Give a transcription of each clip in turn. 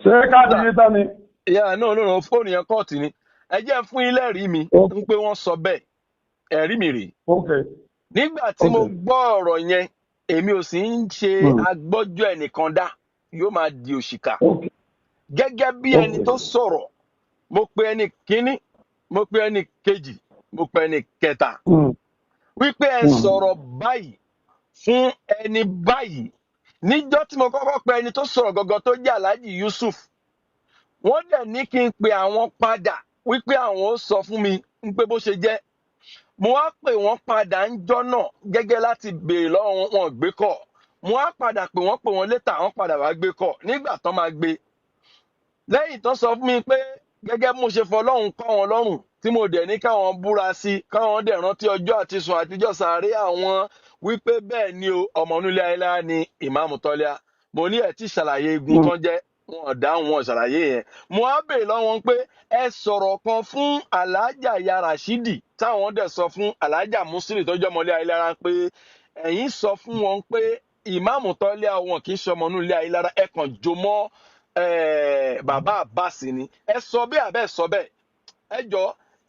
Ṣé káàdì Sà yín tán ni? Yeah, no, no, no, fóònù yẹn kọ́ọ̀tì ni. Ẹ jẹ́ n fún yín lẹ́rìí mi ń pé wọ́n sọ bẹ́ẹ̀. Ẹ̀rí mi rèé. Nígbà tí mo gbọ́ ọ̀rọ̀ yẹn, èmi ò sì ń ṣe agbọ́jọ́ ẹnìkan dá, yóò máa di òṣìkà. Gẹ́gẹ́ bí ẹni tó sọ̀rọ̀, mo pe ẹni kíní, mo pe ẹni kejì, mo pe ẹni kẹta wípé ẹ sọ̀rọ̀ báyìí fún ẹni báyìí. Níjọ́ tí mo kọ́kọ́ pe ẹni tó sọ̀rọ̀ gangan tó jẹ́ Alhaji Yusuf, wọ́n dẹ̀ ní kí n pe àwọn padà wípé àwọn ó sọ fún mi ń pé bó ṣe jẹ́. Mo wá pè wọ́n padà ń jọ́ náà gẹ́gẹ́ láti béèrè lọ́wọ́ wọn, wọn ò gbé kọ̀. Mo wá padà pè wọ́n létà, wọ́n padà wá gbé kọ̀. Nígbà tán máa gbé, lẹ́yìn tán sọ fún mi pé gẹ́gẹ́ bí mo ṣe fọlọ́run kọ́ wọn lọ́rùn, tí mo dẹ̀ ní káwọn búra sí i, káwọn dẹ̀ rántí ọjọ́ àti sùn àtijọ́ sàárè àwọn wípé bẹ́ẹ̀ ni o, ọmọ onílé ayélujára ni Ìmáàmù Tọ́líà. Mo ní ẹ̀ tí ṣàlàyé igun tán jẹ́, wọn ò dáhùn, wọn ò ṣàlàyé yẹn. Mo á béèrè lọ́wọ́ wọn pé ẹ sọ̀rọ̀ kan fún Alhaja ya Rashidi, táwọn dẹ̀ sọ fún Alhaja Musili tó jẹ́ ọmọlé ayélujára pé ẹ̀yin sọ fún wọn pé Ìmáàmù Tọ́líà wọn kì í ṣọmọ onílé ayélujára, ẹ kàn jó mọ́ bàbá Abbas ni. Ẹ sọ bẹ́ẹ̀ àbẹ́ sọ bẹ́ẹ̀? Ẹ jọ,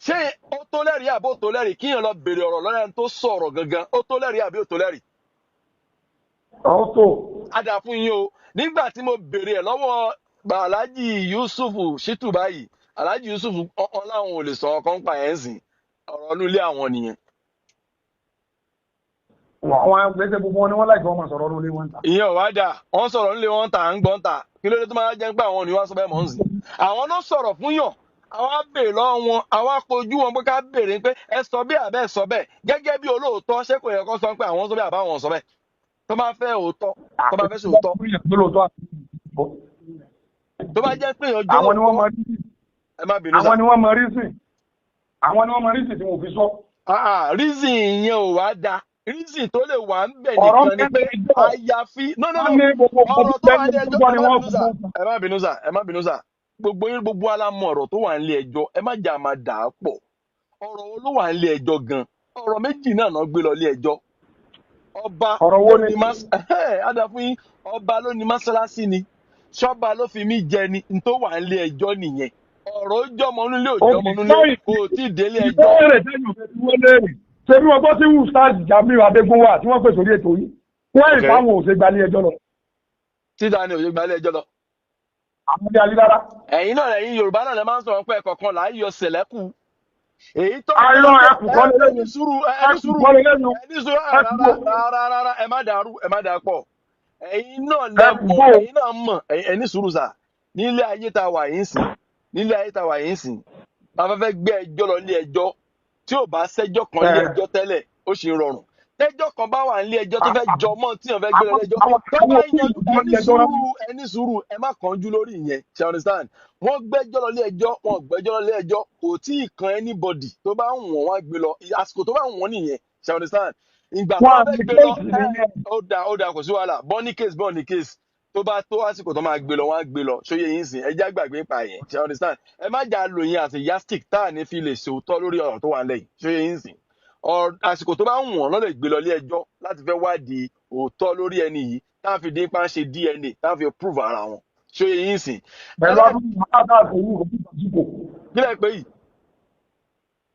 ṣé ó tó lẹ́rìí àbó tó lẹ́rìí kíyàn lọ béèrè ọ̀rọ̀ lọ́dọ̀ ẹni tó sọ̀rọ̀ gangan? Ó tó lẹ́rìí àbí ó tó lẹ́rìí? Ó tó. Á dà fún yín o. Nígbà tí mo béèrè ẹ̀ lọ́wọ́ Alhaji Yusuf Shitu báyìí, Alhaji Yusuf ọ̀n láwọn ò lè sọ̀rọ̀ kan pa ẹ̀ ń sìn, ọ̀rọ̀ inú ilé àwọn nìyẹn. Àwọn ẹgbẹ́ gbogbo wọn ni wọ́n láìpẹ́ wọn máa sọ̀rọ̀ lórí wọn ta. Ìyẹn ò wá dà. Wọ́n sọ̀rọ̀ nílé wọn tà ń gbọ́n tà. Kí ló dé tó máa jẹ́ pé àwọn ò ní wá sọ bẹ́ẹ̀ mọ́ ń sìn? Àwọn náà sọ̀rọ̀ fún yàn, àwa béèrè lọ́wọ́ wọn, àwa kojú wọn pé ká béèrè pé ẹ sọ bí àbẹ́ sọ bẹ́ẹ̀. Gẹ́gẹ́ bí olóòótọ́, ṣé kò yẹ kó sọ pé àwọn sọ bẹ́ẹ̀ àbáwọn sọ bẹ́ẹ̀? Tó bá fẹ́ òótọ́, tó bá fẹ́ sòótọ́, tó bá jẹ́ pé èèyàn jó Àwọn ni wọ́n mọ òótọ́. rí. Ẹ má bínú sà. Àwọn ni wọ́n mọ reason. Àwọn ni wọ́n mọ reason tí wọ́n fi sọ. Ah, ah, reason yẹn ò wá da. Reason tó lè wà ń bẹ̀ Ọ̀rọ̀ nìkan ni pé mẹ́rin ẹjọ́. Àyàfi no, no, Wọ́n no, ní gbogbo nǹkan ọ̀rọ̀ tó tó wà ní bẹ́ẹ̀ ẹjọ́ gbọ́ ẹ ni má wọ́n bínú sà. fún. Ẹ má bínú sà, ẹ má bínú sà. Gbogbo yín, gbogbo wa la mọ ọ̀rọ̀ tó wà nílé ẹjọ́. Ẹ má jà máa dà á pọ̀. Ọ̀rọ̀ wo ló wà nílé ẹjọ́ gan? Ọ̀rọ̀ méjì náà náà gbé lọ ilé ẹjọ́. Ọba Ọ̀rọ̀ wo ló ni? ní mas ada fún yín. Ọba ló ní mọ́sálásí ni, ṣọba ló fi mí jẹ ni n tó wà nílé ẹjọ́ nìyẹn. Ọ̀rọ̀ ó jọmọ nílé, ò jọmọ nílé, kò tí ì délé ẹjọ́. Ìbéèrè tẹ́yìn òfin tí wọ́n léèrè, ṣé bí wọ́n gbọ́ sí Ustaz Jamiu Adégúnwà tí wọ́n pè sórí ètò yìí, wọ́n ìfáwọn ò ṣe gbalé ẹjọ́ lọ? Títa ni òye gbalé ẹjọ́ lọ? Àwọn ilé ayélujára. Ẹ̀yin náà, ẹ̀yin Yorùbá náà lè máa ń sọ̀rọ̀ pé ẹ̀kọ̀ọ̀kan là á yọ sẹ̀lẹ́kù èyí tó Àìrọ̀, ẹkùn kọ́ ẹ lélẹ́yìn. Ní sùúrù, ẹ ní Ẹkùn sùúrù. kọ́ lélẹ́yìn. Ẹ ní sùúrù. Ẹkùn Rárá, kọ́. rárá, rárá, ẹ má dàrú, ẹ má dà pọ̀. Ẹ̀yin náà lẹ Ẹkùn mọ̀. kọ́. Ẹ̀yin náà mọ̀. Ẹ ní sùúrù sà. Nílé ayé tá a wà yìí ń sìn, nílé ayé tá a wà yìí ń sìn, bàbá fẹ́ gbé ẹjọ́ lọ ilé ẹjọ́, tí ò bá sẹ́jọ́ kan ilé ẹjọ́ tẹ́lẹ̀, ó sì ń rọrùn. Tẹ́jọ́ kan bá wà nílé ẹjọ́ tó fẹ́ jọ mọ́ tí wọ́n fẹ́ gbé lọ ilé ẹjọ́ Àwọn tó àwọn bá òfin yanjú ìlú ẹ ní ilé ẹjọ́ rán. sùúrù, ẹ ní sùúrù, ẹ má kánjú lórí ìyẹn, ṣe understand? Wọ́n gbẹ́jọ́ lọ ilé ẹjọ́, wọ́n gbẹ́jọ́ lọ ilé ẹjọ́, kò tí ì kan anybody. Tó bá ń wọ̀n, wọ́n á gbé lọ. Àsìkò tó bá ń wọ̀n nìyẹn, ṣe understand? Ìgbà tó Wọn bá àti fẹ́ gbé lọ case ẹ nìyẹn. Ó dáa, ó dáa, kò sí wàhálà. Bọ́ní case, bọ́ọ̀ní case, tó bá tó àsìkò tó máa gbé lọ, wọ́n á gbé lọ. Ṣóyè yín sìn? Ẹ já gbàgbé pa yẹn, ṣe understand? Ẹ má jà lò yín àti yardstick tá à ní fi lè ṣòótọ́ lórí ọ̀rọ̀ tó wà nílẹ̀ yìí. Ṣóyè yín sìn? Àsìkò tó bá ń wọ̀n lọ́ lè gbé lọ ilé ẹjọ́ láti fẹ́ wádìí òótọ́ lórí ẹni yìí, tá a fi dín pa ń ṣe DNA, tá a fi prove ara wọn. Ṣóyè yín sìn? Pẹ̀lú adúrú wàhálà tá a ṣe yìí, kò tí ì tàsíkò. Kílẹ̀ pé yìí?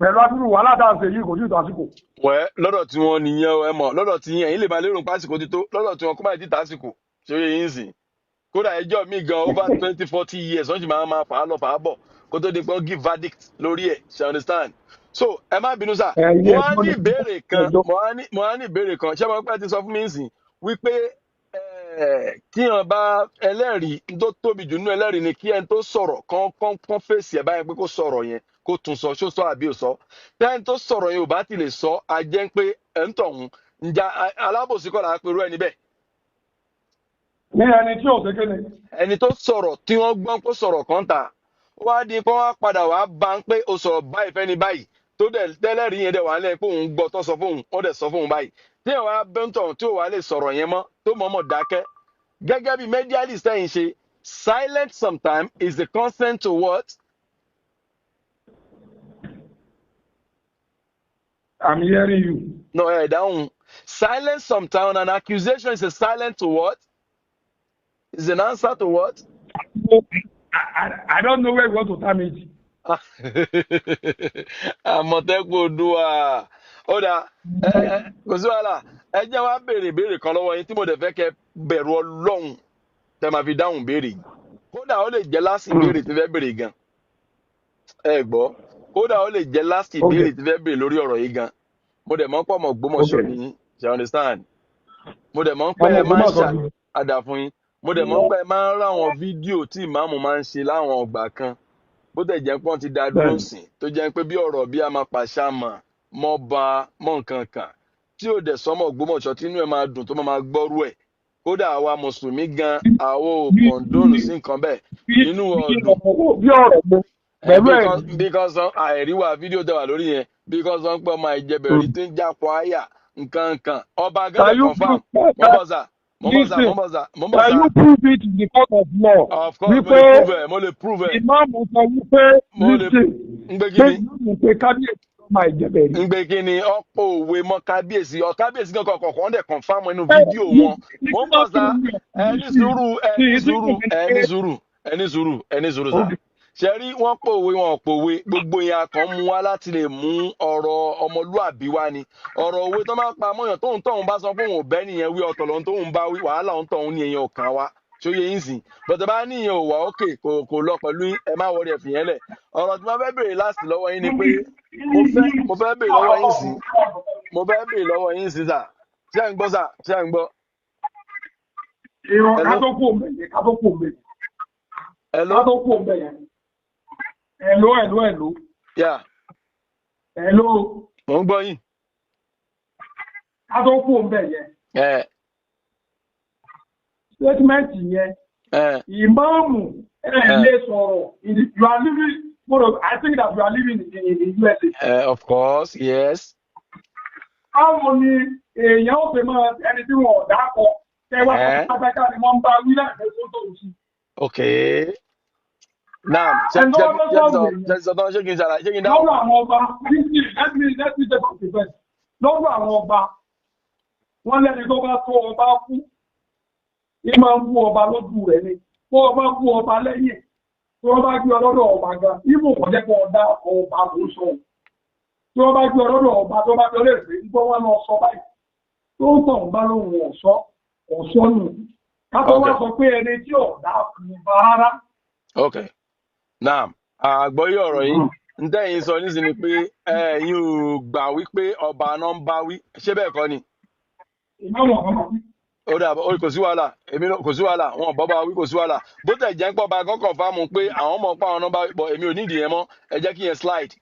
Pẹ̀lú adúrú wàhálà tá a ṣe yìí, kò tí ì tàsíkò. Wẹ́, lọ́dọ̀ tí wọ́n nìyẹn o. Ẹ mọ̀, lọ́dọ̀ tí yẹn, ẹ̀yin lè máa lérò pásìkò ti tó. Lọ́dọ̀ tí wọ́n, kó má ti tàsíkò. Ṣóyè yín sìn? Kódà ẹjọ́ mi gan, over 20, 40 years, wọ́n sì máa máa fà á lọ fà á bọ̀ kó tó di pé wọ́n give verdict lórí ẹ̀, ṣe understand? So ẹ má bínú sà. Ẹ Mo ilé wá ẹjọ́ ní ní ìbéèrè kan. ẹjọ́. Mo wá ní ìbéèrè kan. Ṣé mo pẹ́ ti sọ fún mi nsìn wípé kíyàn bá ẹlẹ́rìí tó tóbi jù nínú ẹlẹ́rìí ni kí ẹni tó sọ̀rọ̀ kán fèsì ẹ̀ báyìí pé kó sọ̀rọ̀ yẹn, kó tún sọ, ṣó sọ àbí ò sọ. Tẹ́ni tó sọ̀rọ̀ yẹn ò bá ti lè sọ, a jẹ́ pé ẹ̀ ń tọ̀hún ǹjà alábòsí kọ́ là á perú ẹni bẹ́ẹ̀? Ní ẹni tí ò ṣe kéde. Ẹni tó sọ̀rọ̀ tí wọ́n gbọ́n kó sọ̀rọ̀ kan ta, ó wá di pé wọ́n á padà wá bá ń pé o sọ̀rọ̀ báyìí fẹ́ni báyìí, tó dẹ̀ tẹ́lẹ̀rí yẹn dẹ̀ wà lẹ́yìn pé òun gbọ́ tó sọ fóun, wọ́n dẹ̀ sọ fóun báyìí, tí ẹ̀ wá bẹ́ńtọ̀ tí ò wá lè sọ̀rọ̀ yẹn mọ́, tó mọ̀ọ́mọ̀ dákẹ́ gẹ́gẹ́ bí medialist tẹ́yìn ṣe, silent sometimes is the consent to what? I'm hearing you. No, ẹ̀ dáhùn. Silence sometimes on an accusation is a silent to what? Is an answer to what? know. I don't know where we want to term it. Àmọ̀tẹ́kùn Oòduà. Ó dáa, ẹ ẹ kò sí wàhálà. Ẹ jẹ́ wá béèrè ìbéèrè kan lọ́wọ́ yín tí mo dẹ̀ fẹ́ kẹ́ bẹ̀rù Ọlọ́run tẹ́ máa fi dáhùn béèrè yìí. Kódà ó lè jẹ́ last ìbéèrè tí fẹ́ béèrè gan. Ẹ gbọ́, kódà ó lè jẹ́ last ìbéèrè tí fẹ́ béèrè lórí ọ̀rọ̀ yìí gan. Mo dẹ̀ mọ̀ pọ̀ mọ̀ Ògbómọ̀ṣọ́ ni, ṣe understand? Mo dẹ̀ mọ̀ pé Ọmọ ẹ máa ń Ògbómọ̀ṣọ́ ṣà ni. àdà fún yín. Mo dẹ̀ mọ̀ pé ẹ máa ń ráwọn fídíò tí ìmáàmù máa ń ṣe láwọn ọgbà kan, bó tẹ̀ jẹ́ pé wọ́n ti dá dúró sìn, tó jẹ́ pé bí ọ̀rọ̀ bí a máa pàṣà mọ̀ mọ́ ba mọ́ nǹkan kan tí ò dẹ̀ sọ́mọ̀ Ògbómọ̀ṣọ́ tí inú ẹ̀ máa dùn tó máa gbọ́rú ẹ̀. Kódà àwa mùsùlùmí gan, àwa ò condone sí nǹkan bẹ́ẹ̀, inú wa ò dùn. Bí ọ̀rọ̀ mo pẹ̀lú ẹ̀rí. Because àìrí wa fídíò tẹ wà lórí yẹn, because wọ́n pẹ́ ọmọ ìjẹbẹ̀rí tí ń jápọ̀ àyà nǹkan kan, ọba gan Can lè you confirm. prove? Mo ń bọ̀ sà, mo ń bọ̀ sà, mo Listen, ń bọ̀ sà, mo ń bọ̀ can sà. you prove it in the court of law? Of course mo Wípé lè prove ẹ̀, mo lè prove ẹ̀. ìmáàmù sọ wípé Mo lè listen ń gbé pé kí ni ìmáàmù pé kábíyèsí ọmọ ìjẹbẹ̀rí. Ń gbé kí ni ọ̀pọ̀ òwe mọ́ kábíyèsí ọ kábíyèsí gan kọ̀ọ̀kan wọ́n dẹ̀ confirm inú fídíò wọn. Mo ń bọ̀ sà, ẹ ní sùúrù, ẹ ní sùúrù, ẹ ní sùúrù, ẹ ní sùúrù, ẹ ní sùúrù sà. Ṣe rí, wọ́n pòwe, wọn pòwe, gbogbo yẹn a kàn mú wá láti lè mú ọ̀rọ̀ ọmọlúàbí wá ni. Ọ̀rọ̀ òwe tó máa ń pa mọ́yàn, tóun tóun bá sọ pé òun ò bẹ́ nìyẹn wí, ọ̀tọ̀ lòun tóun bá wí, wàhálà òun tóun ní èèyàn kàn wá. Ṣó yé yín sìn? Bọ̀tẹ̀ bá ní ìyẹn ò wá òkè, kò lọ pẹ̀lú yín, ẹ má wọrí, ẹ fìyẹn lẹ̀. Ọ̀rọ̀ tí wọ́n fẹ́ béèrè last lọ́wọ́ yín ni pé mo fẹ́ béèrè lọ́wọ́ yín sìn, mo fẹ́ béèrè lọ́wọ́ yín sìn sà. Ṣé ẹ̀ ń gbọ́ sà? Ṣé ẹ̀ ń gbọ́? Ìrọ̀ ká Hello? tó kú òun bẹ̀yẹn, ká tó kú òun bẹ̀yẹn. Hello? Ká tó kú òun bẹ̀yẹn. Hello, hello, hello. Yeah. Hello. Mò ń gbọ́ yín. Ká tó kú òun bẹ̀yẹn. Ẹ Statement yẹn, ẹ ìmáàmù ẹ ẹ lè sọ̀rọ̀. You are living, I think that you are living in the USA. Ẹ, of course, yes. Báwo ni èèyàn ó fi máa ẹni tí wọn ò dákọ kẹwàá ẹ pátápátá ni wọ́n ń bá wí láìpẹ́ tó tó sí? Ok, naam, ṣe Ẹni tó ṣe wá fẹ́ ṣe sọ̀rọ̀ sọ èèyàn ṣe sọ tán, ṣé kí n ṣàlàyé, ṣé kí n dáhùn? Lọ́wọ́ àwọn ọba, let me take up the first. Lọ́wọ́ àwọn ọba, wọ́n lẹ́ni tó bá tó ọba kú, ní máa ń bú ọba lójú rẹ̀ ni. Bó ọba bú ọba lẹ́yìn, tí wọ́n bá gbé ọlọ́dọ̀ ọba gan, ibò kò jẹ́ kó ọ̀dà ọba ló sọ. Tí wọ́n bá gbé ọlọ́dọ̀ ọba, tó bá gbé ọlọ́dọ̀ pé ń gbọ́ wọn lọ sọ báyìí, tó ń tọ̀ ń bá lóhùn ọ̀ṣọ́ ọ̀ṣọ́ nù. Ká tó wá sọ pé ẹni tí ọ̀dà kù bá rárá. Ok, naam, àgbọ́yé ọ̀rọ̀ yín. Ntẹ́yìn sọ nísìnyí pé ẹ̀yin ò gbà wípé ọba náà ń bá wí, ṣé bẹ́ẹ̀ kọ́ ni? Ìmáàmù ọ̀kan wí. Ó dà, kò sí wàhálà, èmi náà kò sí wàhálà, wọn ò bọ́ bá wí, kò sí wàhálà. Bó tẹ̀ jẹ́ ń pọ̀ bá kọ́kọ́ fáàmù pé àwọn mọ̀ pé àwọn náà bá wí bọ̀, èmi ò nídìí yẹn mọ́, ẹ jẹ́ kí yẹn slide.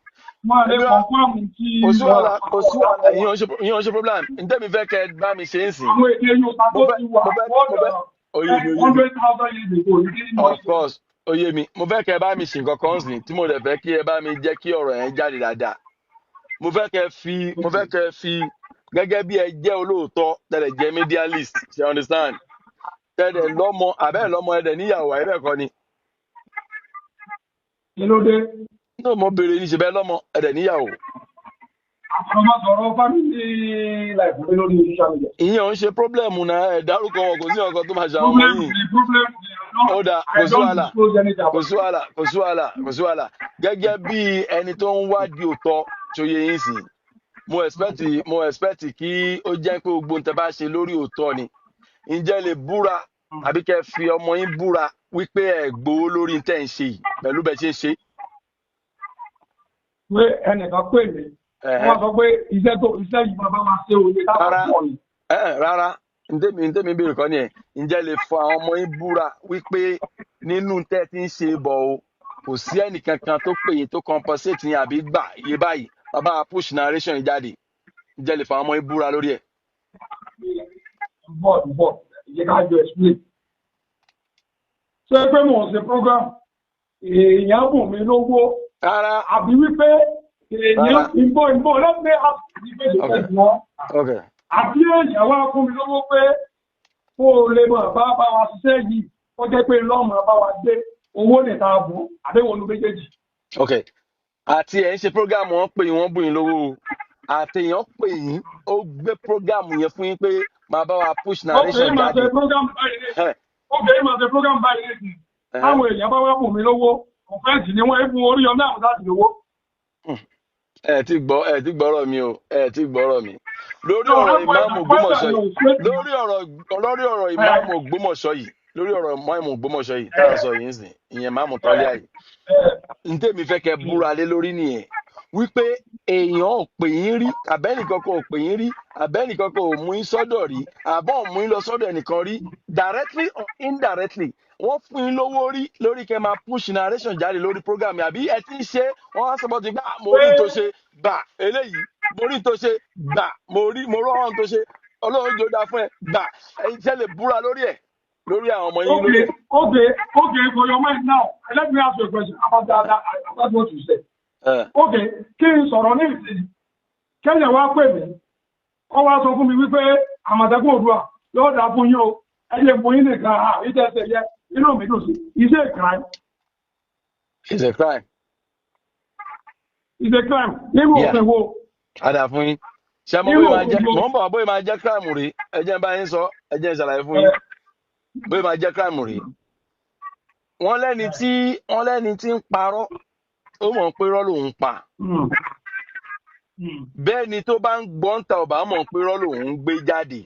Wọ́n lè Èmi wá confirm tí kò sí wọ́n wàhálà, kò sí wàhálà, ìyẹn ò ń ṣe problem. Ntẹ́mi fẹ́ kẹ́ ẹ bá mi ṣe ń sìn. Àwọn èdè Yorùbá Mo tó fẹ́ ti wà mo fẹ́ more mo fẹ́ than ó yé mi, ó yé mi. 100,000 years ago, ìdí ni wọ́n Of course, ó yé mi. Mo fẹ́ kẹ́ ẹ bá mi ṣe nǹkan kan sìn tí mo dẹ̀ fẹ́ kí ẹ bá mi jẹ́ kí ọ̀rọ̀ yẹn jáde dáadáa. Mo fẹ́ kẹ́ ẹ fi gẹ́gẹ́ bí ẹ jẹ́ olóòótọ́, tẹ̀lẹ̀ jẹ́ medialist, ṣe understand? Tẹ̀lẹ̀ lọ́mọ àbẹ́ lọ́mọ, ẹ̀dẹ̀ níyàwó àbẹ́ bẹ́ẹ̀ kọ́ ni? Kí ló dé? No, mo béèrè ní ṣe bẹ́ẹ̀ lọ́mọ, ẹ̀dẹ̀ níyàwó. Àwọn ọmọ sọ̀rọ̀ family life mi lórí social media. Ìyẹn ò ń ṣe problem náà, ẹ dárúkọ wọn, kò sí nǹkan tó máa ṣe àwọn ọmọ Problem yìí. ni problem ni Ó dáa, I kò sí don't wàhálà. disclose anything Kò about sí wàhálà, kò sí wàhálà, kò sí wàhálà. Gẹ́gẹ́ bí ẹni tó ń wádìí òótọ́ tó yẹ yín sìn, mo expect kí ó jẹ́ pé gbogbo ohun tẹ́ bá ṣe lórí òótọ́ ni. Ǹjẹ́ lè búra àbí kẹ́ fi ọmọ yín búra wípé ẹ gbowó lórí tẹ́ ń ṣe yìí pẹ̀lú bẹ́ẹ̀ ṣe ń ṣe? Pé ẹnìkan pè mí, wọ́n sọ pé iṣẹ́ tó iṣẹ́ yìí máa bá wa ṣe òye táwọn Rárá. pọ̀ ni. Rárá, ntẹ́mi béèrè kọ́ ni ẹ̀, ǹjẹ́ lè fọ àwọn ọmọ yín búra wípé nínú tẹ́ ti ń ṣe bọ̀ o, kò sí ẹnìkankan tó pè yín tó compensate yín àbí gbà iye báyìí bàbá push narration yìí jáde? Ǹjẹ́ lè fọ àwọn ọmọ yín búra lórí ẹ̀? Bọ̀ bọ̀, ìyẹn ká jọ explain. Ṣé pé mò ń ṣe program, èèyàn bùn mí lówó Rárá. àbí wípé èèyàn Rárá. ìbọn ìbọn let me ask you the question now. Okay. Àbí èèyàn wá fún mi lówó pé kó o lè mọ̀ bá wa ṣiṣẹ́ yìí, kó jẹ́ pé lọ́mọ bá wa gbé owó nìta bùn àbẹ̀wò olú méjèèjì? Ok, àti ẹ̀ ń ṣe program, wọn pè yín, wọ́n bùn yín lówó o, àti èèyàn pè yín, ó gbé program yẹn fún yín pé máa bá wa push Ok, narration máa jáde. ṣe program báyìí ní. Ok, máa ṣe program báyìí ní. Táwọn èèyàn bá wá bùn mí lówó, offence ni wọ́n fún Oríyọmí Hamzat lówó. Ẹ ti gbọ́, ẹ ti gbọ́rọ̀ mi o, ẹ ti gbọ́rọ̀ mi. Lórí ọ̀rọ̀ ìmáàmù Ògbómọ̀ṣọ́ yìí, lórí ọ̀rọ̀ ìmáàmù Ògbómọ̀ṣọ́ yìí, lórí ọ̀rọ̀ ìmáàmù Ògbómọ̀ṣọ́ yìí tá à ń sọ yìí ń sìn, ìyẹn ìmáàmù Tọ́líà yìí. N tèmi fẹ́ kẹ́ búra lé lórí nìyẹn wípé èèyàn ò pè yín rí, àbẹ́nìkan kan ò pè yín rí, àbẹ́nìkan kan ò mú yín sọ́dọ̀ rí, àbọ̀ ò mú yín lọ sọ́dọ̀ ẹnìkan rí, directly or indirectly, wọ́n fún yín lówó rí lórí kẹ́ máa push narration jáde lórí program yìí, àbí ẹ ti ń ṣe, wọ́n á sọ ti gbà, mo rí tó ṣe gbà eléyìí, mo rí tó ṣe gbà, mo rí mo rọ́ ohun tó ṣe, Ọlọ́run jò dáa fún ẹ gbà. Ẹ̀yin tẹ́ lè búra lórí ẹ̀, lórí àwọn ọmọ yín lórí Okay, ẹ̀. okay, for your mind now, let me ask you a question about that, about what you said. Okay, kí n sọ̀rọ̀ ní ìsìn, kẹ́yìn wá pè mí, ó wá sọ fún mi wípé Àmọ̀tẹ́kùn Oòduà yóò dáa fún yín o, ẹ lè mú yín nìkan, ìtẹ̀sẹ̀ yẹ, inú mi dùn sí. Is it a crime? It's a crime. Is a crime. Nínú òfin wo? Ada fún yín. Ṣé mo Nínú bóyá máa jẹ́ òfin wo? Mò ń bọ̀, bóyá máa jẹ́ crime rí. Ẹ jẹ́ n bá yín sọ, ẹ jẹ́ n ṣàlàyé fún yín. Bóyá máa jẹ́ crime rí. Wọ́n lẹ́ni tí ń parọ́, ó mọ̀ pé irọ́ lòun pa. Bẹ́ẹ̀ ni tó bá ń gbọ́ ń ta ọ̀bá mọ̀ pé irọ́ lòun ń gbé jáde.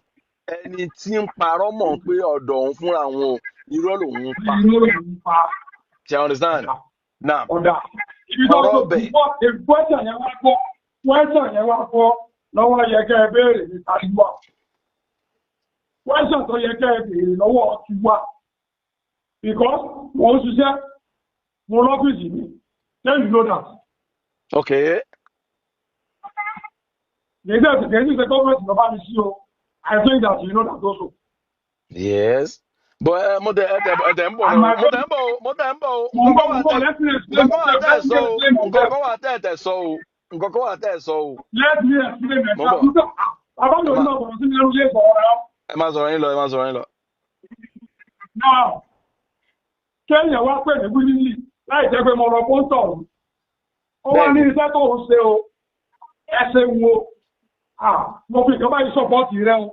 Ẹni tí ń parọ́ mọ̀ pé ọ̀dọ̀ òun fúnra òun o, irọ́ lòun ń pa. Irọ́ lòun pa. Ṣé you understand? Now, Ọ̀dà. Ibi tó ọ̀rọ̀ tó ọbẹ̀. gbọ́, question yẹn wá gbọ́, question yẹn wá gbọ́ lọ́wọ́ yẹ kẹ́ ẹ béèrè ní tàríwá. Question tó yẹ kẹ́ ẹ béèrè lọ́wọ́ ti wá. Because mo ń ṣiṣẹ́, mo lọ́fíìsì mi. Then you know that. Okay. Kìí ṣe gọ́ọ̀mẹ̀ntì ló bá mi sí o. I think that you know that also. Yes. But mo tẹ ẹ tẹ ń bọ̀ And my náà. Mo tẹ ń bọ̀ o, mo tẹ ń bọ̀ o. Mo ń Nǹkan bọ̀, kan mo wà ń bọ̀, tẹ let me explain nǹkan kan wà myself, tẹ́ ẹ let me sọ o. explain Nǹkan myself. kan wà tẹ́ ẹ tẹ sọ o. Nǹkan kan wà tẹ́ ẹ sọ o. Let me explain Mo ń myself. bọ̀. Bàbá mi Ẹ ò ní má máa bọ̀rọ̀ sí mi lẹ́nu ilé ìsọ̀rọ̀ rẹ̀. Ẹ má sọ̀rọ̀ yín lọ, ẹ má sọ̀rọ̀ yín lọ. Now, kéèyàn wá pè mí willingly láì jẹ́ pé mo lọ pọ́ńtọ̀ ọ̀hún. Ó wá ní Bẹ́ẹ̀ni. iṣẹ́ tó ń ṣe o, ẹ ṣe wo. Ah, mo fi nǹkan báyìí support rẹ o.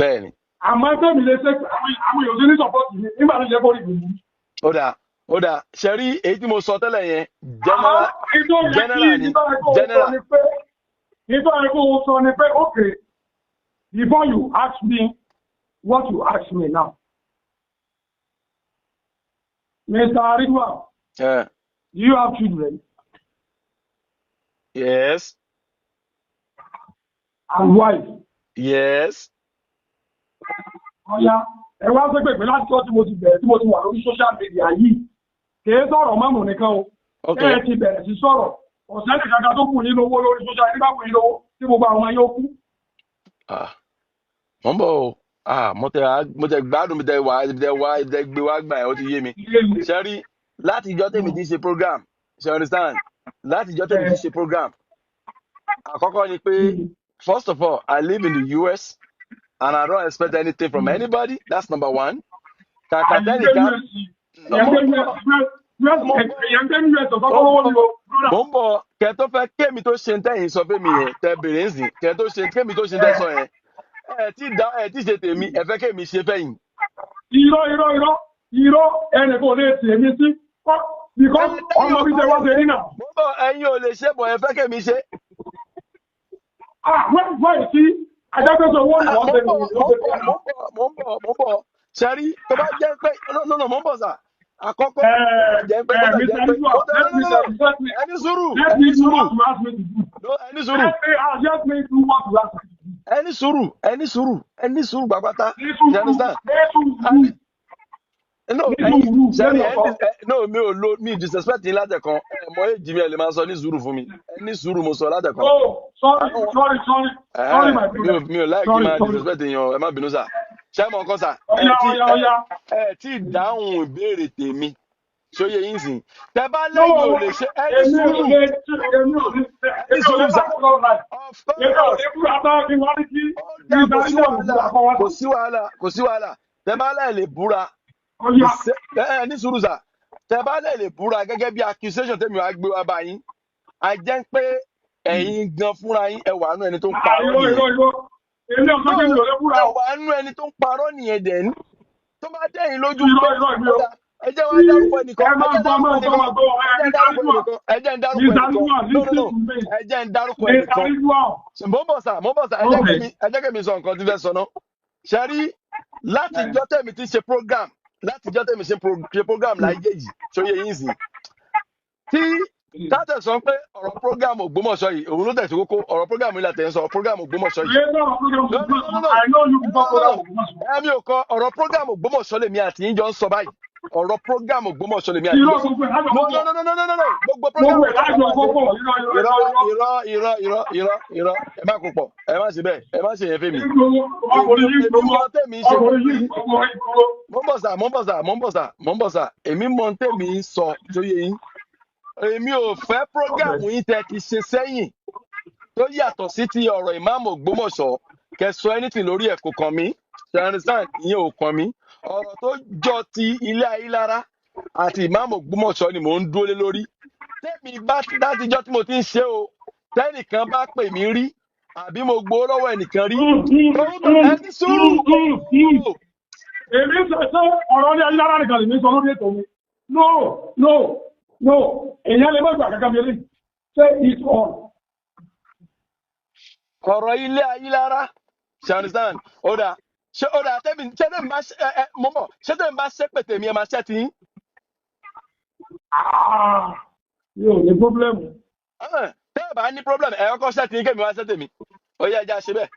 Bẹ́ẹ̀ni. Àmọ́ ẹgbẹ́ mi lè ṣe àwọn èèyàn sí ní support mi nígbà tó jẹ́ kó rí gbogbo. Ó dáa, ó dáa. Ṣé rí èyí tí mo sọ tẹ́lẹ̀ yẹn, Àmọ́ general ìtò yẹ kí general ni ìtọ́ yẹ kó o sọ general. ni pé ìtọ́ yẹ kó o sọ ni pé, okay, before you ask me what you ask me now, Mr. Aridwa, do you have children Yes. and wife? Yes. Ọ̀ya, ẹ wá sọ pé láti tọ́ tí mo ti bẹ̀rẹ̀, tí mo ti wà lórí social media yìí, kìí sọ̀rọ̀ mọ́mù nìkan o. Ẹ ti bẹ̀rẹ̀ sí sọ̀rọ̀, ọ̀sẹ̀ nìkan tó kù nínú owó lórí social media kù nínú owó tí gbogbo àwọn yóò kú. Ah, mo ń bọ̀ o. Ah, mo tẹ gbádùn mi tẹ wá ibi tẹ wá ibi tẹ gbé wá gbà yẹn, ó ti yé mi. Ilé mi. Ṣé rí láti ìjọ́ tèmi ti ṣe program, ṣe understand? Láti ìjọ́ tèmi ti ṣe program. Àkọ́kọ́ ni pé, first of all, I live in the US and I don't expect anything from anybody. That's number one. Kàkà tẹ́nìkan mo ń bọ̀, mo ń bọ̀, mo ń bọ̀. Kẹ tó fẹ́ kémi tó ṣe ń tẹ̀yìn sọ fún mi yẹn, tẹ bèrè ń sìn, kẹ tó ṣe kémi tó ṣe ń tẹ́ sọ yẹn. Ẹ tí dá ẹ tí ṣe tèmi, ẹ fẹ́ kémi ṣe fẹ́yìn. Irọ́, irọ́, irọ́, irọ́, ẹnì kò lè tì mí sí because Ẹ tẹ́yìn ọmọ ò bí bá tẹ lè wá ṣe ṣe. rí náà. Mo ń bọ̀, ẹ̀yin ò lè ṣe bọ̀, ẹ fẹ́ kémi ṣe. Ah, wọ́n sí ajágbèsè owó ni Ah, wọ́n mo ṣe ń bọ̀, nìyí ló mo ṣe ń bọ̀, fi mo ń bọ̀, mo ń bọ̀, mo ń bọ̀. Ṣẹ́rí tó bá jẹ́ pé no, no, no, mo ń bọ̀ sà. Àkọ́kọ́ bó tẹ̀ jẹ́ pé bó tẹ̀ Mr. jẹ́ pé Ridwan, bó tẹ̀ let no, me no, no, no. let me Ẹni sùúrù, let ẹni me do sùúrù. what you ask me to do. No, ẹni sùúrù. Let me do what you ask me to do. Ẹni sùúrù, ẹni sùúrù, ẹni sùúrù gbàgbátá. Ní You sùúrù, understand? ní sùúrù, Àní no, ní ẹyin sùúrù, ṣẹ́rí lẹ́nu ẹ ọ̀tọ̀. no, mi ò lo mi disrespect yín látẹ̀kan. Ẹ mọ èjì mi, ẹ lè máa sọ ní sùúrù fún mi. Ẹ ní sùúrù mo sọ látẹ̀kan. Oh, sorry, Àwọn sorry, sorry, sorry, my mi ò brother. mi ò láì kí Sorry, máa sorry. disrespect èèyàn, ẹ má bínú sà. Ṣé mọ nǹkan sà? Ẹ Ọ̀yá, tí ọ̀yá, ẹ ọ̀yá. ẹ tí dáhùn ìbéèrè tèmi. Ṣóyè yín sìn. Tẹ bá No, lẹ́yìn ò lè ṣe ẹ ní èmi ò sùúrù. lè, èmi ò lè, Ẹ ní èmi ò sùúrù lè sà. bá kọ̀ láì. Of Èmi ò course. lè búra tán kí wọ́n ní kí Ó dáa, Mr. kò sí Ridwan wàhálà, búra kọ́ wá. kò sí wàhálà, kò sí wàhálà. Tẹ bá láì lè búra, Ọ̀yá. ẹ ní sùúrù sà. Tẹ bá láì lè búra gẹ́gẹ́ bí accusation tèmi wá gbé wá bá yín. A jẹ́ pé ẹ̀yin gan fúnra yín, ẹ wà nú ẹni tó ń Ah, parọ́ irọ́, nìyẹn. irọ́, irọ́. Èmi ò sọ No, pé mi ò lè búra ẹ o. wà nú ẹni tó ń parọ́ nìyẹn dẹ̀ ní. Tó bá dẹ́yìn lójú Irọ́, pé irọ́, mi ó ò. dà Ẹ jẹ́ wá dárúkọ ẹnìkan. Ẹ Ẹ máa jẹ́ gbọ́, dárúkọ máa gbọ́, ẹnìkan. máa gbọ́. Ẹ jẹ́ dárúkọ ẹnìkan. Ẹ jẹ́ dárúkọ Mr. ẹnìkan. Ridwan, No, no, listen no. to me. Ẹ jẹ́ ń dárúkọ Mr. ẹnìkan. Ridwan. Mo ń bọ̀ sà, mo ń bọ̀ sà. Ẹ jẹ́ Okay. kí mi, ẹ jẹ́ kí mi sọ nǹkan tí fẹ́ sọ náà. Ṣé rí, láti jọ́ tẹ̀mí ti ṣe program, láti jọ́ tẹ̀mí ṣe program láyé yìí, ṣó yé yín sìn? Tí tátẹ̀ sọ pé ọ̀rọ̀ program Ògbómọ̀ṣọ́ yìí, òun ló tẹ̀sí kókó, ọ̀rọ̀ program yìí la tẹ̀ ń sọ, program Ògbómọ̀ṣọ́ yìí. Ṣé sọ̀rọ̀ program No, no, no, no, no. I know you No, before no, no. program Ògbómọ̀ṣọ́. Ẹ̀mi ò kọ ọ̀rọ̀ program Ògbómọ̀ṣọ́ lèmi àti yín jọ ń sọ báyìí. Ọ̀rọ̀ program Ògbómọ̀ṣọ́ lèmi àti yín Irọ́ jọ ń sọ. gbogbo ẹ̀ lájọ No, kókó. no, no, no, no, no, no, no. Gbogbo program Gbogbo ẹ̀ Ògbómọ̀ṣọ́ lájọ máa ṣe. kókó. Irọ́, irọ́, Irọ́, irọ́, irọ́. irọ́, irọ́, irọ́, irọ́, irọ́. Ẹ má kó pọ̀, ẹ má ṣe bẹ́ẹ̀, ẹ má ṣe yẹn fẹ́mi. Ọkùnrin yìí Èmi gbogbo, mọ tèmi ṣe. ọkùnrin yìí gbogbo ìgboro. Mo ń bọ̀ sà, mo ń bọ̀ sà, mo ń bọ̀ sà, mo ń bọ̀ sà. Èmi mọ tèmi ń sọ tó yé yín. Èmi ò fẹ́ program yín tẹ́ ti ṣe sẹ́yìn tó yàtọ̀ sí ti ọ̀rọ̀ ìmáàmù Ògbómọ̀ṣọ́. Kẹ́ sọ anything lórí ẹ̀ kò kàn mí. You understand? Ìyẹn ò kàn mí. Ọ̀rọ̀ tó jọ ti ilé Ayílára àti ìmáàmù Ògbómọ̀ṣọ́ ni mò ń dúró lé lórí. Tẹ́mi bá látijọ́ tí mo ti ń ṣe o, tẹ́nìkan bá pè mí rí, àbí mo gbowó lọ́wọ́ ẹnìkan rí. Ẹ ní sùúrù. Èmi sọ pé ọ̀rọ̀ ní Ayílára nìkan lèmi sọ lórí ètò mi. No, no, no. Èèyàn lè má gbà kankan mi eléyìí. Say it all. Ọ̀rọ̀ ilé Ayílára, you understand? Ó dáa. Ṣé ó dáa tẹ́mi ṣé tẹ́mi bá ṣe ẹ mo mọ̀ ṣé tẹ́mi bá ṣépè tèmi ẹ máa ṣẹ́ ti yín? Ah, mi ò ní problem. Tẹ́ ẹ bá ní problem, ẹ kọ́kọ́ ṣẹ́ ti yín kémi wá ṣẹ́ tèmi. Ó yẹ ẹja ṣe bẹ́ẹ̀.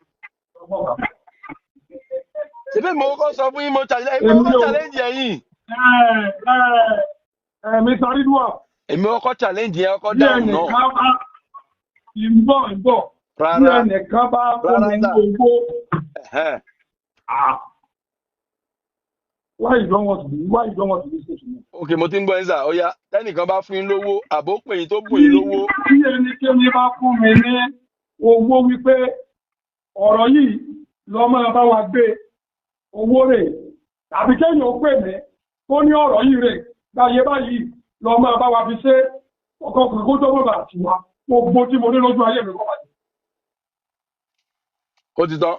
Ṣèbí mo kọ́kọ́ sọ fún yín, mo challenge, èmi Èmi kọ́kọ́ ò. challenge ẹ̀yin. Ẹ Mr. Ridwan, Èmi kọ́kọ́ challenge yẹn, kọ́kọ́ bí dáhùn náà. ẹnìkan bá ìbọ̀ ìbọ̀, bí Rárá, ẹnìkan bá fún rárá mi ní sà. owó, Ẹ̀hẹ́n. ah, why you don't want to listen to me? Ok, mo ti ń gbọ́ yín sà. Ó yá, tẹ́nìkan bá fún yín lówó, àbó pè yín tó bùn yín lówó. Bí ẹnikẹ́ni bá fún mi ní owó wípé ọ̀rọ̀ yìí lọ máa bá wa gbé, owó rẹ̀, tàbí kéèyàn ó pè mí tó ní ọ̀rọ̀ yìí rẹ̀ láyé báyìí lọ máa bá wa fi ṣe ọkọ̀ kó tó mọ̀ bá ti wá, gbogbo tí mo ní lójú ayé mi kọ́ bàjẹ́. Ó ti tán,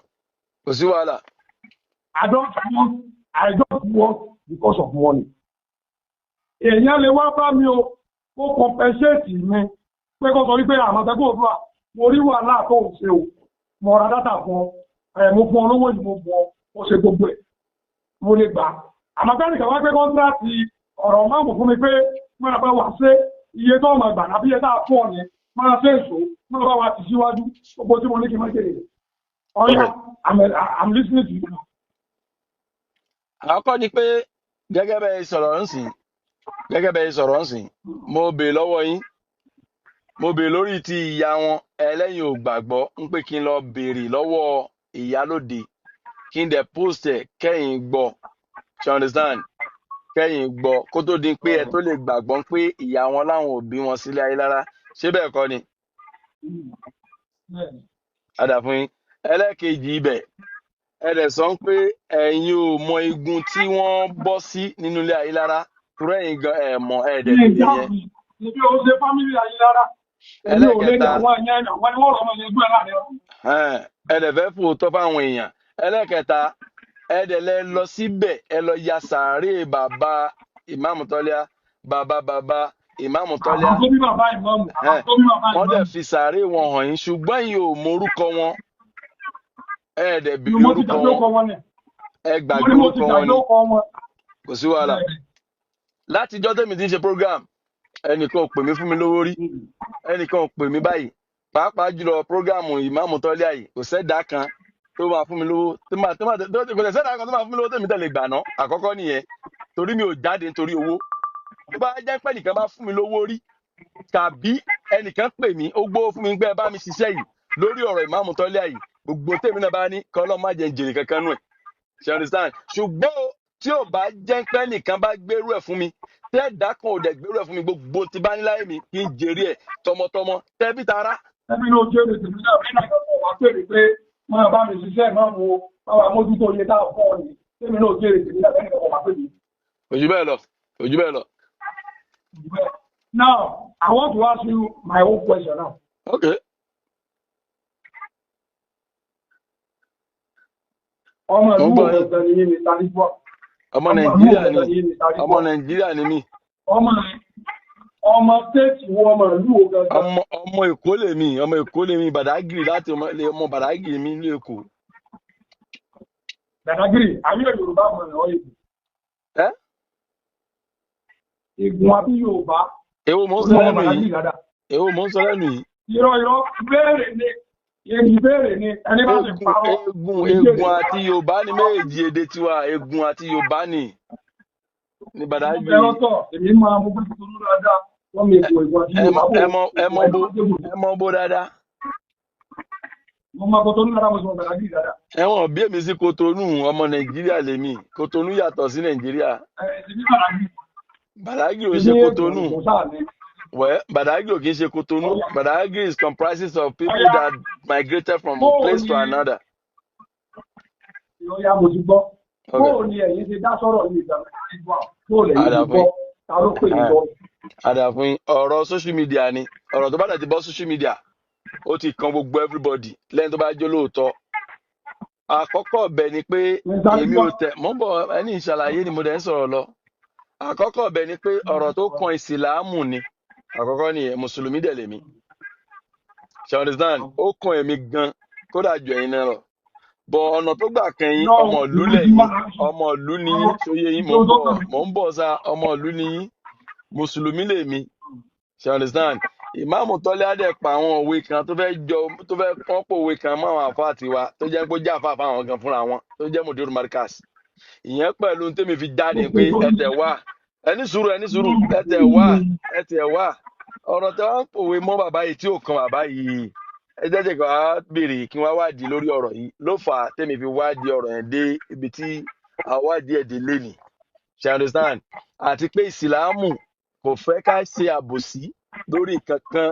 kò sí wàhálà. I don't work because of money. Èèyàn lè wá bá mi o, kó compensate mi, pé kó sọ wípé Àmọ̀tẹ́kùn Oòduà, mo rí wàhálà tó ń ṣe o, mo ra data fún ọ, ẹ̀ mo fún ọ lówó yìí, mo fún ọ, mo ṣe gbogbo ẹ̀, mo lè gbà. Àmọ́ pé nìkan wá pé contract ọ̀rọ̀ máa mú fún mi pé máa bá wa ṣe iye tó máa gbà àbí iye tá a fún ọ yẹn, máa ṣe èso, máa bá wa tì síwájú, gbogbo tí mo ní kí n má jèrè. Ọ̀ya, I'm listening to you now. Àkọ́kọ́ ni pé gẹ́gẹ́ bẹ́ẹ̀ sọ̀rọ̀ ń sìn, gẹ́gẹ́ bẹ́ẹ̀ sọ̀rọ̀ ń sìn, mo bèè lọ́wọ́ yín, mo bèè lórí ti ìyá wọn, ẹlẹ́yin ò gbàgbọ́ ń pé kí n lọ béèrè lọ́wọ́ ìyálóde, kí n dẹ̀ post ẹ̀ kẹ́yìn gbọ́, you understand? Kẹ́yìn gbọ́ kó tó di pé ẹ tó lè gbàgbọ́ pé ìyá wọn láwọn ò bí wọn sílé Ayílára, ṣé bẹ́ẹ̀ kọ́ ni? Adà fún yín. Ẹlẹ́ẹ̀kejì ibẹ̀, ẹ dẹ̀ sọ pé ẹ̀yin ò mọ igun tí wọ́n bọ́ sí nínú ilé Ayílára, torí ẹ̀yin gan ẹ̀ mọ̀ ẹ̀ dẹ̀ Ní béèrè ìjà yẹn. mi, ibi ò ṣe family Ayílára. Èmi ò lè Ẹlẹ́ẹ̀kẹta, àwọn ẹ̀yẹn àwọn ni wọ́n rọ̀ ọmọ yẹn gbé láàrin ọ̀hún. Ẹ dẹ̀ fẹ́ fòótọ́ fáwọn èèyàn. Ẹlẹ́ẹ̀kẹta, ẹ dẹ̀ lẹ lọ síbẹ̀, ẹ lọ ya sàárè bàbá Ìmáàmù Tọ́líà, bàbá bàbá Ìmáàmù Tọ́líà. Àwọn tó bí bàbá ìmáàmù, àwọn tó bí bàbá Wọ́n dẹ̀ ìmáàmù. fi sàárè wọn hàn yín, ṣùgbọ́n ẹ̀yin ò mọ orúkọ wọn. Ẹ dẹ̀ Ni béèrè mo ti orúkọ gbàgbé wọn. ọkọ wọn ni. Ẹ Mo gbàgbé ní mo ti orúkọ wọn gbàgbé ni. ọkọ wọn. Kò sí wàhálà. Látijọ́ tèmi ti ń ṣe program, ẹnìkan ò pè mí fún mi lówó rí, ẹnìkan ò pè mí báyìí. Pàápàá jùlọ program Ìmáàmù Tọ́líà yìí, kò sẹ́dá kan tó máa fún mi lówó, tó máa tó máa tó kò sẹ́dá kan tó máa fún mi lówó tèmi tẹ̀lé gbà ná. Àkọ́kọ́ nìyẹn, torí mi ò jáde nítorí owó. Tó bá jẹ́ pé ẹnìkan bá fún mi lówó rí, tàbí ẹnìkan pè mí, ó gbówó fún mi pé ẹ bá mi ṣiṣẹ́ yìí lórí ọ̀rọ̀ Ìmáàmù Tọ́líà yìí, gbogbo tèmi náà bá ní kọ́ Ọlọ́run má jẹ́ n jèrè kankan nù ẹ̀. You understand? Ṣùgbọ́n o, tí ò bá jẹ́ pé ẹnìkan bá gbérú ẹ̀ fún mi, tẹ́ẹ̀dá kan ò dẹ̀ gbérú ẹ̀ fún mi, gbogbo tí bá ní láyé mi kí n jèrè ẹ̀ tọmọtọmọ tẹ́bí tará. Ẹbí ló jèrè tèmi náà bí náà kọ̀ wá pèrè pé máa bá mi ṣiṣẹ́ máa wo báwa mójútó iye tá a fún ọ ní. Tèmi náà jèrè tèmi náà bẹ́ẹ̀ ni kọ̀ wá pè mí. Kò jù bẹ́ẹ̀ lọ, kò jù bẹ́ẹ̀ lọ. Now, I want to ask you my own question now. Okay. Ọmọ Mo ń ìlú gbọ́ wo yín. gangan ni yín, Mr. Ridwan? Ọmọ Ọmọ ìlú Nàìjíríà wo ni. gangan ni Mr. Ọmọ Ridwan? Nàìjíríà ni mí. Ọmọ ọmọ stéètì wo, ọmọ ìlú wo gangan? Ọmọ Èkó lèmi, ọmọ Èkó lèmi, Bàdágìrì láti ọmọ Bàdágìrì mi ní Èkó. Badagry, àbí Yorùbá mọ̀ ọ́ èdè? Ẹ Ègùn àbí Yorùbá? Èwo mò ń sọ Olú ọmọ lẹ́nu Badagry yìí? dáadáa. Èwo mò ń sọ lẹ́nu yìí? Irọ́ irọ́, béèrè ni, èyí béèrè ni, ẹni bá ti Egun parọ́ egun kò ní jèrè. Egun àti Yorùbá ni méjèèjì, èdè tiwa, egun àti Yorùbá ni Mo Badagry. bẹ̀rẹ̀ tọ̀, èmi máa mo gbé tuntun dáadáa, wọ́n mi ègùn ègùn àti Ẹ Yorùbá mọ bò ẹ mọ ẹ ègùn mọ ẹni bó bá dégùn. ẹ mọ bó dáadáa. Mo máa kó tó ní dáadáa, mo sì mọ Badagry dáadáa. Ẹ̀wọ̀n bí èmi sí Kotonu, ọmọ Nàìjíríà lèmi. Kotonu yàtọ̀ sí Nàìjíríà. Ẹ ti ní Badagry. Badagry ò Ti ṣe ní ègùn Kotonu. ègùn sáà ni. Well, Badagry ò kì í ṣe Kotonu. Ọ̀yà Badagry is comprises of people ọ̀yà that migrated from bóò place ni to another. Ọ̀yà, mo ti gbọ́. Okay. Bóò ni ẹ̀yin ṣe dá sọ̀rọ̀ yìí ìgbà bóò lẹ̀yin Àdà ṣe fún gbọ́, yín. ta ló pè yín gbọ́? Àdà fún yín. Ọ̀rọ̀ social media ni. Ọ̀rọ̀ tó bá dẹ̀ ti bọ́ social media, ó ti kan gbogbo everybody lẹ́yìn tó bá jó lóòótọ́. Àkọ́kọ́ ọbẹ̀ ni pé Mr. èmi ò Ridwan. tẹ̀ mọ́ bọ̀, ẹni ìṣàlàyé ni mo dẹ̀ ń sọ̀rọ̀ lọ. Àkọ́kọ́ ọbẹ̀ ni pé ọ̀rọ̀ tó kan ìsìláàmù ni. Àkọ́kọ́ nìyẹn, Mùsùlùmí dẹ̀ lèmi. Ṣé you understand? Ó kan èmi gan, kódà ju ẹ̀yin náà lọ. Bọ̀ ọ̀nà tó gbà kan yín, Irọ́ ọmọ ìlú ìlú tí lẹ̀yin, máa ọmọ ìlú ni yín, ṣóyé yín, mò ìlú ń tó bọ̀, kàn mí. mò ń bọ̀ sá, ọmọ ìlú ni yín, Mùsùlùmí lèmi. Ṣé you understand? Ìmáàmù Tọ́lé á dẹ̀ pa àwọn òwe kan tó fẹ́ jọ, tó fẹ́ kán pòwe kan mọ́ àwọn àfáà tiwa, tó jẹ́ pé ó jẹ́ àfáà fáwọn gan fúnra wọn, tó jẹ́ Mùdírù Markaz. Ìyẹn pẹ̀lú tèmi fi jáde pé ẹ tẹ̀ wá, ẹ ní sùúrù, ẹ ní sùúrù, ẹ tẹ̀ wá, ẹ tẹ̀ wá. Ọ̀rọ̀ tẹ wá ń pòwe mọ́ bàbá yìí tí ò kan bàbá yìí. Ẹ jẹ́ jẹ́ kí wàá béèrè, kí wọ́n wádìí lórí ọ̀rọ̀ yìí ló fà á tèmi fi wádìí ọ̀rọ̀ yẹn dé ibi tí àwádìí ẹ̀ dé lénìí. Ṣé you understand? Àti pé ìsìláàmù kò fẹ́ ká ṣe àbòsí lórí nǹkan kan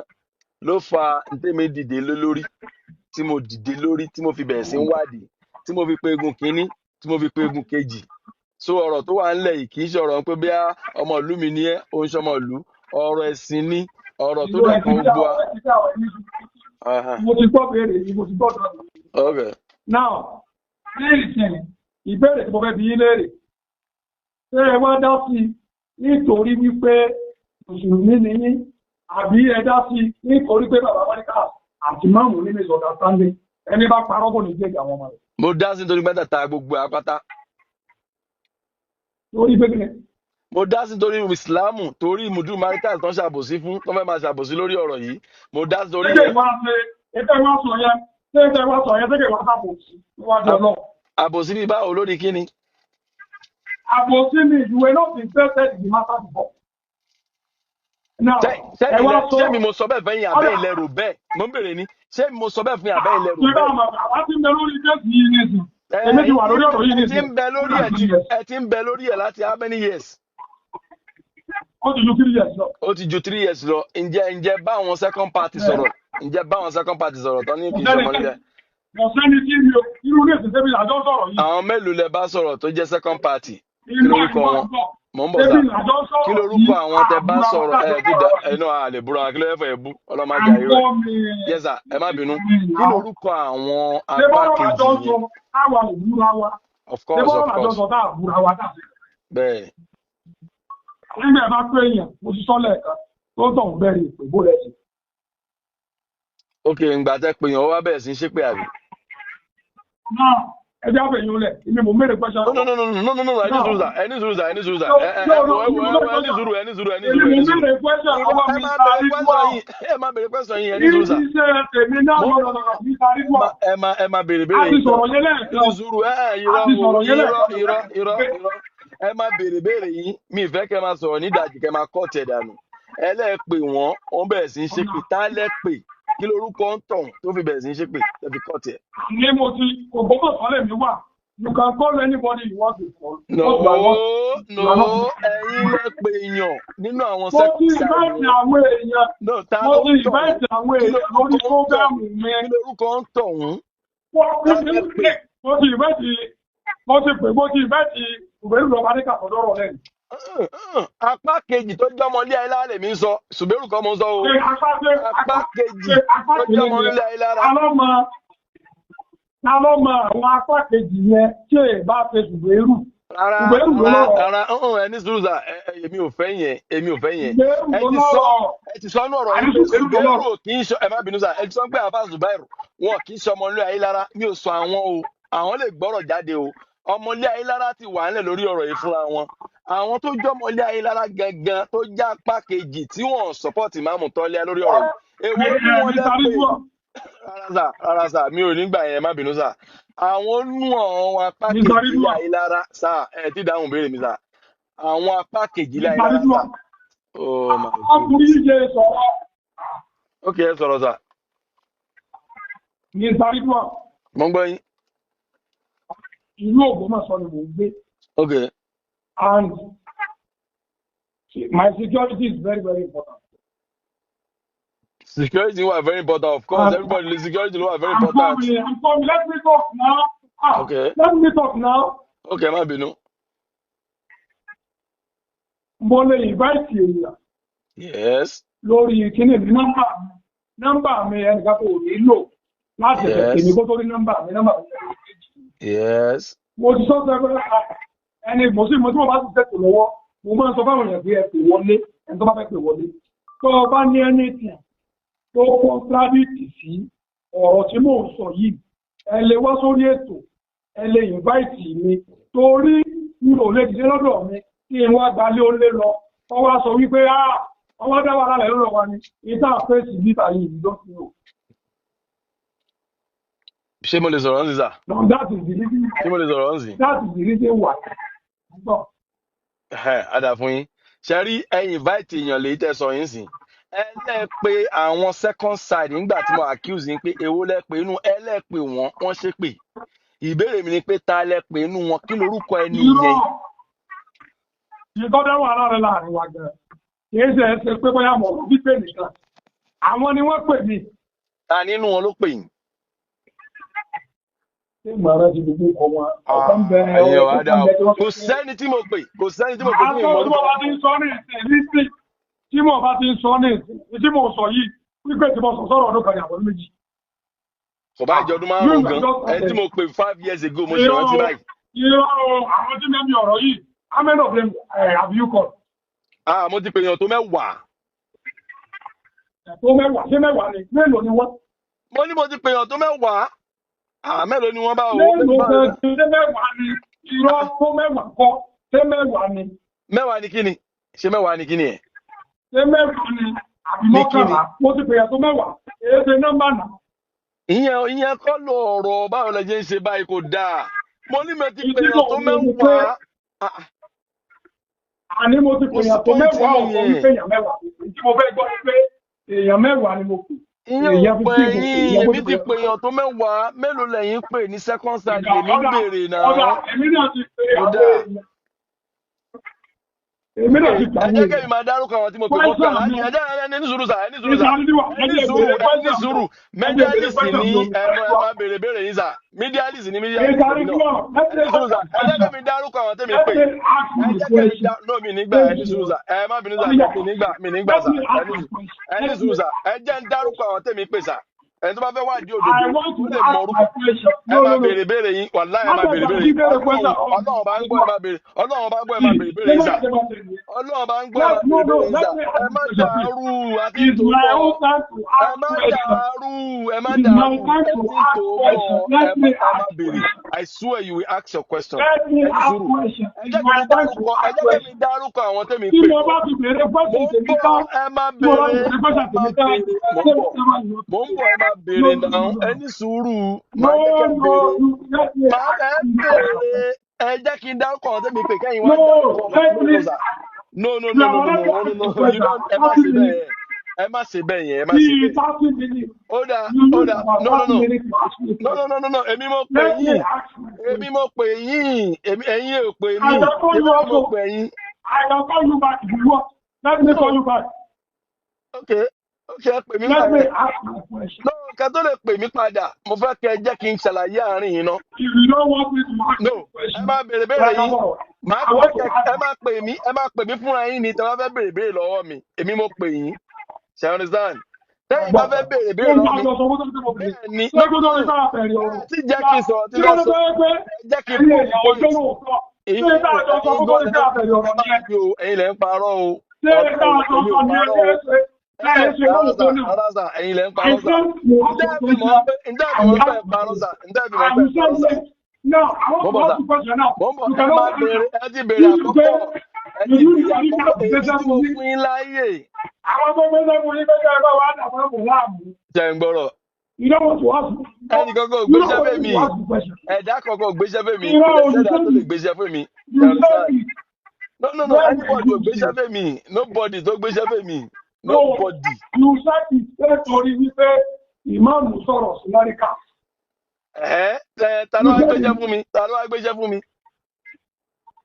ló fa tèmi dìde lé lórí, tí mo dìde lórí, tí mo fi bẹ̀rẹ̀ sí ń wádìí, tí mo fi pe egun kínní, tí mo fi pe egun kejì. So ọ̀rọ̀ tó wà ńlẹ̀ yìí kì í ṣe ọ̀rọ̀ pé bí ọmọ ìlú mi ni ẹ́, ó ń ṣọmọ ìlú. Ọ̀rọ̀ ẹ̀sìn ni, ọ̀rọ̀ tó Ìlú dẹ̀ ẹ kan ti dá gbogbo wa. ẹ ti dá ọ ẹni Aha. mo ti gbọ́ béèrè yìí, mo ti gbọ́ dọ́dọ̀. Okay. Now, ní ìsìn, ìbéèrè tí mo fẹ́ bi yín léèrè, ṣé ẹ wá dá sí i nítorí wípé Mùsùlùmí ni yín, àbí ẹ dá sí i nítorí pé bàbá Mọ́níkà àti máàmù ní misunderstanding? Ẹni bá parọ́ kò ní jẹ́ àwọn ọmọ rẹ̀. Mo dá sí nítorí pé ta gbogbo apáta. Lórí pé kí ni? Mo dá sí nítorí ìsìláàmù, torí Mùdírù Markaz tó ń ṣàbòsí fún, tó fẹ́ máa ṣàbòsí lórí ọ̀rọ̀ yìí. Mo dá sí torí Ṣé yẹn. ìwà ṣe ètò ìwà sọ yẹn, ṣé ètò ìwà sọ yẹn, ṣé ìwà sàbòsí níwájú Ọlọ́run? Àbòsí bíi báwo, lórí kíni? Àbòsí ni, you were not interested in the matter before. Now, Ṣé ẹ wá ilẹ̀ sọ ṣé mi mo sọ bẹ́ẹ̀ fẹ́yìn àbẹ́ ọ̀dà ilẹ̀ rò bẹ́ẹ̀? Mo ń bèrè ni, ṣé mi mo sọ bẹ́ẹ̀ fún yín àbẹ́ ilẹ̀ rò ṣé bẹ́ẹ̀? báwọn bàbá wa ti ń bẹ lórí case yìí nísìn? Ẹ Èmi ti wà lórí ọ̀rọ̀ yìí ẹ ti nísìn ń bẹ lórí more ẹ than ti 3 years. Ẹ ti ń bẹ lórí ẹ láti how many years? Ó ti ju 3 years lọ. Ó ti ju 3 years lọ. Ǹjẹ́ bá àwọn second party sọ̀rọ̀? Ǹjẹ́ bá àwọn second party sọ̀rọ̀ tán ní Kò kì í sẹ́ni ṣọmọ tí nílẹ̀? Kò sẹ́ni tí mi ò irú ní ìsìn débi làjọ sọ̀rọ̀ yìí. Àwọn mélòó lẹ bá sọ̀rọ̀ tó jẹ́ second party? Kí Irú lorúkọ àìmọ́ wọn? gbọ́. Mò ń bọ̀ Débi sá. làjọ Kí sọ̀rọ̀ lorúkọ yìí àwọn tẹ bá àbúrò àwọn sọ̀rọ̀? tàjọ Ẹ ti da sọ̀rọ̀ ẹ yìí. náà a lè búra, kí ló fẹ́ fẹ́ bú? Ọlọ́mọ À ajá ń irọ́ ẹ̀. gbọ́ mi. Yes sir, ẹ má bínú. Mi Kí náà. lorúkọ àwọn Ṣé apá bọ́rọ̀ làjọ kejì ń sọ yẹn? táwa ò búra wa? Of Ṣé course, bọ́rọ̀ of làjọ course. sọ tá à búra wa tá à sí? Bẹ́ẹ̀. Nígbà ẹ bá pé èèyàn, mo ti sọ lẹ́ẹ̀kan, tó tọ̀ ń bẹ̀rẹ̀ ìpè bó lẹ́sìn. Ok, ǹgbà tẹ pé yàn, ó wá bẹ̀rẹ̀ sí í ṣépè, àbí? Náà, ẹ jẹ́ àfẹ̀yìn lẹ̀, èmi mò ń bèrè question No, no, lọ́wọ́. no, no, no, no, no, ẹni Náà, sùúrù sà, ẹni sùúrù sà, ẹni sùúrù sà. no, Ẹ ẹ no, ẹ no, wo ẹ èmi wo mò ń ẹ bèrè wo, ẹni question. sùúrù, ẹni sùúrù, ẹni Èmi sùúrù, mò ẹni ń sùúrù. bèrè question Irọ́, lọ́wọ́ ẹ máa Mr. bèrè question Ridwan. yín, ẹ máa bèrè question yín, ẹni sùúrù sà. Iṣẹ́ tèmi náà, Mo no, no, no, no, Mr. ẹ Ridwan. máa ẹ máa ẹ máa béèrè A béèrè ti yín tán. sọ̀rọ̀ yẹn Ẹni lẹ́ẹ̀kan. sùúrù, ẹ ẹ A irọ́ ti o, sọ̀rọ̀ yẹn irọ́, lẹ́ẹ̀kan. Irọ́, irọ́, irọ́. Ẹ máa béèrè béèrè yín, mi ì fẹ́ kẹ́ máa sọ̀rọ̀ nídàjì, kẹ́ máa kọ́ tẹ̀ dànù. Ẹ lẹ́ẹ̀ pè wọ́n, wọ́n bẹ̀rẹ̀ sí í ṣépè. Tá lẹ́ pè? Kí lorúkọ ń tọ̀hún tó fi bẹ̀rẹ̀ sí í ṣépè tó fi kọ́ tiẹ̀? Ní mo ti Ògbómọ̀ṣọ́ lèmi wà. You can call anybody you want to call. No, But you are not, no, you are not. ẹ̀yin lẹ pè yàn nínú àwọn Mo ti second side invite yẹn. àwọn èèyàn. No, ta Mo ló ti ń tọ̀hún? invite àwọn Kí èèyàn lorúkọ lórí ń tọ̀hún? program mi. Kí lorúkọ ń tọ̀hún? Wọ́n Ta lẹ pè? Mo ti invite, mo ti pè, mo ti invite Ìbẹ̀rù lọ́ba ní kàkọ́dọ́rọ̀ lẹ́nu. Apá kejì tó jọmọ ilé ayé lára lèmi ń sọ, Ṣùbẹ́rù kọ́ mo ń sọ o. Ṣé apá ṣe Apá apá kejì ṣe apá tó kìíní jọmọ yẹn? ilé ayé lára. Ta ló mọ ta ló mọ àwọn apá kejì yẹn tí èè bá ṣe Ṣùgbẹ́rù? Rárá, Zubairu ló rárá, lọ́rọ̀. rárá, ọ̀hún, ẹ ní sùúrù sà. Èmi ò fẹ́ yẹn, èmi ò fẹ́ yẹn. Zubairu Ẹ ló ti sọ, lọ́rọ̀. ẹ ti sọ nínú ọ̀rọ̀ Àní yín pé Zubairu ló Zubairu lọ́rọ̀. ò kì í ṣe, ẹ má bínú sà, ẹ ti sọ pé àfa Zubairu wọn kì í ṣe ọmọlé Ayélára. Mi ò sọ àwọn o, àwọn lè gbọ́rọ̀ jáde o. Ọmọlé Ayélára ti wà nílẹ̀ lórí ọ̀rọ̀ yìí fúnra wọn. Àwọn tó jẹ́ ọmọlé Ayélára gangan tó já apá kejì tí wọ́n support Ìmáàmù Tọ́líà lórí ọ̀rọ̀ yìí, èwo nú wọn Mr. lẹ pé? Ridwan. Rárá sà, rárá sà, mi ò ní gbà yẹn, má bínú sà. Àwọn nú àwọn apá Mr. kejì ilé Ridwan. Ayélára sà, ẹ ti dáhùn béèrè mi sà. Àwọn apá kejì ilé Mr. Ayélára sà. Ridwan. Oh my Ọkùnrin goodness. yìí ṣe sọ̀rọ̀. Ok, ẹ sọ̀rọ̀ sà. Mr. Ridwan. Mo ń gbọ́ yín. Ìlú Ògbómọ̀ṣọ́ ni mò ń gbé. And my security is very, very important. Security wà very important, of course. And Everybody, security wà very I'm important. coming, I'm coming. Let me talk now. Ah, let me talk now. Ok, má bínú. Mo lè invite èèyàn lórí kíní mi, nọ́mbà mi. Nọ́mbà mi, ẹnìkan kò ní lò láti ẹ̀sẹ̀ tèmi kó tó rí nọ́mbà mi, nọ́mbà mi. Mo ti sọ pé ẹni mo sì mo tí mo bá ti tẹ̀kọ̀ lọ́wọ́, mo máa ń sọ fáwọn èèyàn pé ẹ pè wọlé, ẹni tó bá fẹ́ pè wọlé. Tó o bá ní anything tó contradict sí ọ̀rọ̀ tí mò ń sọ yìí, ẹ lè wá sórí ètò, ẹ lè invite mi, torí mi ò lè dìde lọ́dọ̀ mi kí n wá gbalé ó lé lọ. Wọ́n wá sọ wípé ah, wọ́n wá dá wàhálà lẹ̀ lọ́dọ̀ wa ni ìta fèsì níta yìí lọ́sùn o. Ṣé mo lè sọ̀rọ̀ ń sìn sà? Now that is the reason. Ṣé mo lè sọ̀rọ̀ ń sìn? That is the reason why. Gbọ́. Ẹhẹ́, á dà fún yín. Ṣe rí, ẹ invite èèyàn lèyí tẹ́ sọ yín sìn. Ẹ lẹ́ pé àwọn second side nígbà tí mo accuse yín pé èwo lẹ pé inú ẹ lẹ́ pé wọ́n wọ́n ṣe pé. Ìbéèrè mi ni pé ta lẹ pé inú wọn, kí lorúkọ ẹni Irọ́. yẹn? Ìtọ́jú wà láàrin láàrin wa gan. Kì í ṣe ẹ ṣe pé bóyá mọ̀ wípé nìkan. Àwọn ni wọ́n pè mí. Ta nínú wọn ló pè yín? Ṣé ìmọ̀ràn ti gbogbo ọkọ̀ wọn? Ọ̀kan bẹ. Ẹ̀yin ò wá dá o. Ọ̀kan bẹ tí wọ́n Kò sẹ́ni tí mo pè, kò sẹ́ni tí mo pè tí mi Àwọn mọ̀ tí mo orúkọ bá ti ń sọ ní ìsìn ní tí mo bá ti ń sọ ní ìsìn tí mo sọ yìí wípé tí mo sọ sọ̀rọ̀ ọdún kan ní àbọ̀ méjì. Kò bá jọ ọdún 5 gan. Ẹni tí mo pè 5 years ago, mo ṣe rántí báyìí. Irọ́ o, àwọn tí mẹ́mi ọ̀rọ̀ yìí, how many of them have you called? Ah, mo ti pè èèyàn tó 10. Tó 10, ṣé 10 ni? Mélòó ni wọ́n? Mo ní mo ti pè èèyàn tó 10. Ah, mélòó ni wọ́n bá o? Mélòó gan ṣé 10 ni? Irọ́, tó 10 kọ́, ṣé 10 ni? 10 ni kíni? Ṣé 10 ni kíni ẹ̀? Ṣé 10 ni àbí Ní kíni? 11? Mo ti pè é tó 10. Èyí ṣe nọ́mbà náà. Ìyẹn kọ́ lọ ọ̀rọ̀, báwo lẹ ṣe ń ṣe báyìí, kò dáa. Mo ní mo ti pè Ìdí èèyàn tó mò ń wí ni pé 10. Ah, àní mo ti kò pè sí èèyàn tó point 10, nínú ọ̀sọ̀ yẹn. wípé èèyàn 10. Tí mo fẹ́ gbọ́ ni pé èèyàn 10 ni mo pè. Ìyẹn ò Èèyàn pẹ́ 15 mo pè. yín. Ìyẹn mo Èmi ti ti pè pè èèyàn tó 10. Mélòó lẹ̀yin pè ní second side ìgbà lèmi ń ọ̀dà béèrè ọ̀dà náà. Èmi náà ti pè Kò àwọn dáa. èèyàn. Èmi náà ti pè Ẹ àwọn jẹ́ kẹ́mi èèyàn. máa dárúkọ àwọn tí mo pè. Mo pè Question aláàjì mi. ẹ jẹ́ ẹ ní sùúrù sà, ẹ ní sùúrù sà, Mr. Aliwa, ẹ ẹ ní jẹ́ sùúrù, ìbéèrè ẹ ní question mi. sùúrù. Ẹ jẹ́ ìbéèrè Medialist question ní mi. ẹ mọ, ẹ máa béèrè béèrè yín sà. Medialist ní medialist Mr. lèmi náà. Aliwa, let Ẹ me ní sùúrù ask sà, a ẹ jẹ́ question. kẹ́mi dárúkọ àwọn tẹ́mi Let pè. me ask Ẹ you a jẹ́ kẹ́mi question. dá no, mi nígbà, ẹ ní sùúrù sà, ẹ má bínú sà, mi nígbà, mi nígbà Let sà. me Ẹ ask ní a question. ẹ ní Let sùúrù me sà, ẹ jẹ́ ń dárúkọ àwọn tẹ́mi pè sà. Ẹni tó bá fẹ́ wádìí I òdodo want ó to lè mọ ask orúkọ. my question. Ẹ No, máa no, no. béèrè béèrè yín, wàláhì, ẹ Má máa béèrè bẹ̀rẹ̀ béèrè sí yín. béèrè question. Ọlọ́run bá ń gbọ́, ẹ máa béèrè. Ọlọ́run bá ń gbọ́, ẹ máa béèrè béèrè yín sà. Ọlọ́run bá ń gbọ́, ẹ máa No, béèrè no, béèrè yín let sà. me Ẹ ask má the question, please. dàrú àti It's tó my bọ̀. own time to Ẹ ask má question. dàrú, ẹ má It's my dàrú time ẹ to ti ask tó bọ̀. question. Ẹ Let má me ẹ má ask béèrè. question. I swear you will ask your question. Let me Ẹ ní ask sùúrù. question. Ẹ It's jẹ́ my kí mi time to dárúkọ, ẹ ask jẹ́ kí mi question. dárúkọ àwọn tẹ́mi Tí pè. mo bá ti béèrè Mo question ń tèmi bọ̀, tán, ẹ má tí mo bá ti béèrè, béèrè ẹ question má tèmi tán, béèrè. Mo ń ṣé bọ̀, ṣé máa yọ? mo ń bọ̀, ẹ má No, béèrè no, náà. no, Ẹ no. ní sùúrù, No, màá jẹ́ kẹ́ no, béèrè. you let me Màá ask ẹ you question. béèrè. Ẹ jẹ́ kí n dárúkọ àwọn tẹ́mi pè kẹ́yìn wá No, dárúkọ. let No, me no, sir. No, no, no, no, no, no, let me no, no, ask no, the you question. don't, ẹ má 30 ṣe bẹ́ẹ̀ minutes. yẹn. Ẹ má ṣe bẹ́ẹ̀ yẹn, ẹ má ṣe Bí bẹ́ẹ̀. 30 minutes. Ó dáa, You ó use dáa. about No, no, 30 no. minutes to ask me a No, no, question. no, no, no. Èmi mo pè Let me yín. ask my Èmi question. mo pè yín. Èmi, ẹ̀yin ò pè I mí. can call Èmi you ni mo also. pè yín. I can call you back if you want. Let me No, call you back. okay, ẹ pè mí gbà Let me yẹn. ask my question. No, kẹ́ tó lè pè mí padà, mo fẹ́ kẹ́ ẹ jẹ́ kí n ṣàlàyé àárín yìí ná. If you don't want me to ask No, my ẹ question, máa béèrè béèrè like yín. about, Màá I fẹ́ want to kẹ́ ask ẹ máa pè mí, ẹ máa pè mí fúnra yín ni tẹ́ bá fẹ́ béèrè béèrè lọ́wọ́ mi. Èmi mo pè yín. Ṣé you understand? Tẹ́yìn bá fẹ́ béèrè béèrè Ṣé lọ́wọ́ mi. ìgbà sọ fún tó mo bèrè? Bẹ́ẹ̀ ni, Ṣé kó tó ní sára bẹ̀rẹ̀ ẹ ọ̀rọ̀? ti jẹ́ kí n sọ̀rọ̀ tí Kí fẹ́ ló dé sọ. tó yẹ pé Ẹ jẹ́ kí n ẹ̀yin prove èèyàn point. ọjọ́ lóòótọ́? Ṣé tá a jọ sọ Ẹ̀yin kó tó gan di lẹ pé ń a bẹ̀rẹ̀ ọ̀rọ̀ nìyẹn? parọ́ o, ẹ̀yin lẹ ń parọ́ o. Ṣé tá Ọlọ́run, a jọ èmi sọ ò nìyẹn? parọ́ o. Ṣé ṣe Ẹ ṣe ṣe rárá lóhùn sà, tó náà? rárá sà, ẹ̀yin lẹ ń I parọ́ sà. sent you ask Ǹjẹ́ a ẹ fi mọ̀ question. pé ǹjẹ́ ẹ fi I mọ̀ pé asked ẹ parọ́ you. sà? Ǹjẹ́ ẹ fi mọ̀ And pé you ẹ said parọ́ sà? yes. Now, I want Mo ń to bọ̀ ask sà, you question now. mo ń bọ̀. You Ẹ cannot máa answer. béèrè, ẹ ti béèrè You àkọ́kọ́, say ẹ ti you béèrè ní àkọ́kọ́ ká èyí gbéṣẹ́ tí fún mo yín. fún yín láyè. Àwọn tó gbéṣẹ́ fún yín pé kẹ́ ẹ bá wa dà fún ẹ̀kọ́ láàmú. Jẹ́ ń gbọ́rọ̀. You don't want to ask. Ẹnì kankan ò You don't gbéṣẹ́ want fún mi. to ask the question. Ẹ̀dá kankan ò gbéṣẹ́ fún mi. Kò Irọ́ dẹ̀ sẹ́dá olùsẹ́yìn. tó lè gbéṣẹ́ fún mi. You You said understand? it. No, no, no. When Anybody you ò gbéṣẹ́ said fún mi. Nobody tó gbéṣẹ́ fún mi. no, Nobody. you said it pé torí wípé ìmáàmù sọ̀rọ̀ sí Amẹ́ríkà. Ẹ̀hẹ́, ẹ, ta ló You wá said gbéṣẹ́ it. fún mi? Ta ló wá gbéṣẹ́ fún mi?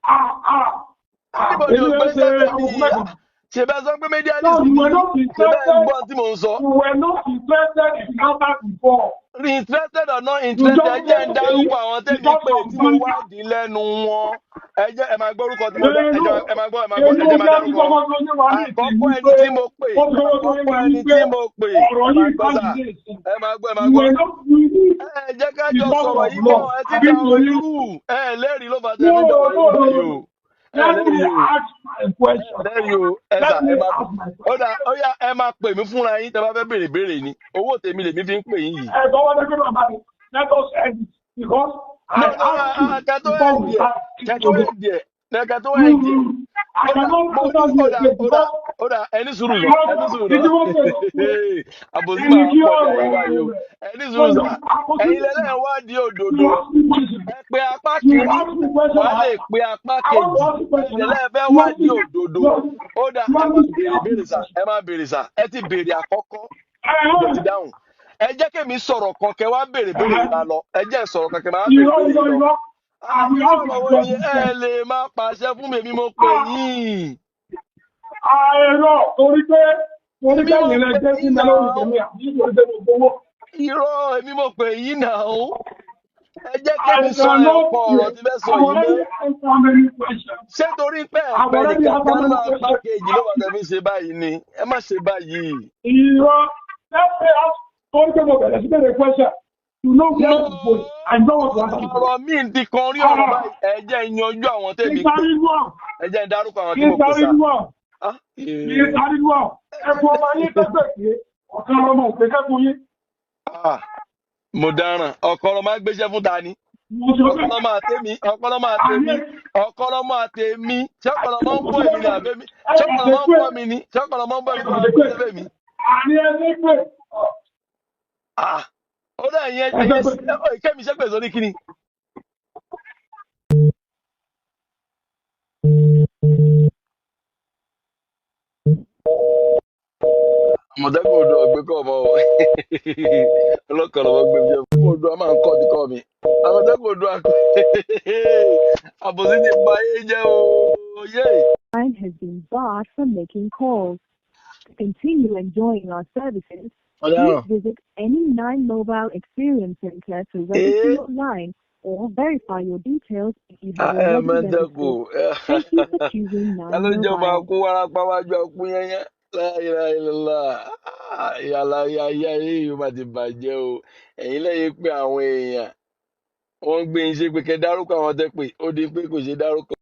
Ah ah ah. Anybody ò Èmi ẹ ṣe gbéṣẹ́ fún àwọn mi. mẹ́kọ̀ọ́. Ṣé bẹ́ẹ̀ sọ pé No, medialist you ni were yín? not Ṣé bẹ́ẹ̀ ń interested. gbọ́ tí mò ń sọ? You were not interested in matter before. Interested or not You interested, ẹ just jẹ́ ń said dárúkọ àwọn tẹ́mi because pè of tí mo America. wádìí lẹ́nu wọn. Ẹ jẹ́ ẹ máa gbọ́ orúkọ tí mo dá, ẹ Èló jẹ́ ẹ máa gbọ́, ẹ máa gbọ́, ẹ èló jẹ́ máa jẹ́ ti dárúkọ wọn. kọ́kọ́ tó yé wa ní ìsìn Àkọ́kọ́ ẹni wípé tí mo pè, ó ti kọ́kọ́ tó yé àkọ́kọ́ wa ẹni wípé tí mo pè, ọ̀rọ̀ ẹ máa yìí gbọ́ bá sà, yìí lè sìn. ẹ máa gbọ́, ẹ máa You gbọ́. were not really Ẹ jẹ́ ká jọ because sọ̀rọ̀ of yìí mọ́, law. ẹ ti Àbí da ọ̀rọ̀ torí yìí rú. Ẹ lẹ́rìí ló fà tẹ́ no fi ń da ọ̀rọ̀ no yìí rú no báyìí no. o. Ẹ Let me lẹ́rìí o. ask my question. Lẹ́rìí o. Ẹ sà, Let me ẹ máa ask my ó dà question. ó yá, ẹ máa pè mí fúnra yín tẹ́ bá fẹ́ béèrè béèrè ni. Owó tèmi lèmi fi ń pè yín yìí. Ẹ gbọ́ wọ́n lẹ́gbẹ̀rún àbá mi. Let us end it because No, I no, asked you kẹ́ tó before end we ẹ̀, start kẹ́ tó today. end ẹ̀, kẹ́ tó end ẹ̀. I Ó dà, cannot mo answer ní you ó dà, again ó dà, because ó dà, ẹ ní sùúrù sà, ẹ ní sùúrù ìdí náà. wọ́n pè Àbòsí ẹni máa kí pọ̀ ní ọ̀rọ̀ ayé báyìí o. rẹ̀ Ẹ ní sùúrù lọ́nà sà. àkọsí Ẹ̀yin lẹ́lẹ́ wádìí you òdodo. ask me question. Ẹ pe apá You kìíní, ask me question. wàá lè pe apá I want kejì. to ask you question Ẹ̀dẹ̀ now. lẹ́ẹ̀ fẹ́ You ask wádìí me. òdodo. You ask Ó dà, you ẹ ask máa me béèrè ask me béèrè sà, question. ẹ máa béèrè sà. Ẹ ti béèrè àkọ́kọ́, mo dẹ̀ ti dáhùn. Ẹ jẹ́ kémi sọ̀rọ̀ kan kẹ́ wá béèrè béèrè yìí máa lọ. Ẹ jẹ́ n sọ̀rọ̀ kan kẹ́ máa béèrè Irọ́ béèrè irọ́ yìí lọ. irọ́. I will Irú ask ọ̀rọ̀ my wo ni question ẹ first. lè máa pàṣẹ fún mi, èmi mo pè Ah, yín. àìrọ̀ torí pé torí Èmi pé mo ìyẹn lẹ pè jẹ́ sí yín mi lórí náà. tèmi àbí nítorí pé mo gbowó. Irọ́, èmi mo pè yín náà. Ẹ jẹ́ I kémi sọ cannot ẹ̀kọ́ ọ̀rọ̀ hear. tí fẹ́ sọ I've yìí already ná. asked how many questions. Ṣé torí pé ẹ I've pẹ́ already nìkan asked kan how many náà apá questions. kejì ló bá tẹ̀ fi ṣe báyìí ni? Ẹ má ṣe báyìí. Irọ́ let me ask torí pé mo bẹ̀rẹ̀ sí bẹ̀rẹ̀ question. You know No, where to go. I know what to answer the ọ̀rọ̀ question. mi ti kan rí ọ̀rọ̀ Ah, báyìí. Ẹ jẹ́ n yanjú àwọn tèmi Mr. pè. Ridwan, Ẹ jẹ́ n dárúkọ àwọn tí mo Mr. pè sà. Ridwan, Ah, eh. Mr. Ridwan, ẹ̀fọ́ ọba yín tẹ́gbẹ̀ pé ọ̀kan lọ́mọ òpè kẹ́kọ̀ọ́ yín. Ah, mo dáràn. Ọ̀kan ló máa gbéṣẹ́ fún ta ni? Mo sọ Ọ̀kan pé ló máa tèmi, ọ̀kan ló máa àní tèmi, ọ̀kan ló máa tèmi. Ṣé ọ̀kan ló máa ń bọ́ èmi ni àbẹ́mi? Ṣé ọ̀kan ló ẹ̀ẹ́dẹ̀ máa ń pé bọ́ mi ni? Ṣé ọ̀kan ló máa ń bọ́ mi tó máa ẹ̀ẹ́dẹ̀ pé gbéṣẹ́ fún mi? àní ẹ̀ẹ́dẹ̀ pé Ah, ó dà ìyẹn ẹ̀ẹ́dẹ̀ ẹ̀yẹ pé. kẹ́mi ṣẹ́pẹ̀ sórí kíni? Àmọ̀tẹ́kùn odò ọ̀gbẹ́ kọ̀ ọmọ o. Ọlọ́kọ̀ lọ́wọ́ gbé mi jẹ́ fún odò a máa ń kọ́ ti kọ́ mi. Àmọ̀tẹ́kùn odò àkọ́ àbòsí ti ba ayé jẹ́ o. Yé! Line has been barred from making calls. To continue enjoying our services, please Ọ̀daràn. visit any 9 Mobile Experience Center to register Ee, your line or verify your details if you have already Àmọ̀tẹ́kùn. registered. Thank you for choosing Ta 9 ló jẹ́ ọmọ Mobile. akú wárápá wájú akú yẹ́yẹ́? Láìláìlá. Ìyàlá ayé ayé yìí má ti bàjẹ́ o. Ẹ̀yin lẹ́yìn pé àwọn èèyàn wọ́n ń gbé iṣẹ́ pé kẹ́ dárúkọ àwọn tẹ́ pé ó di pé kò ṣe dárúkọ.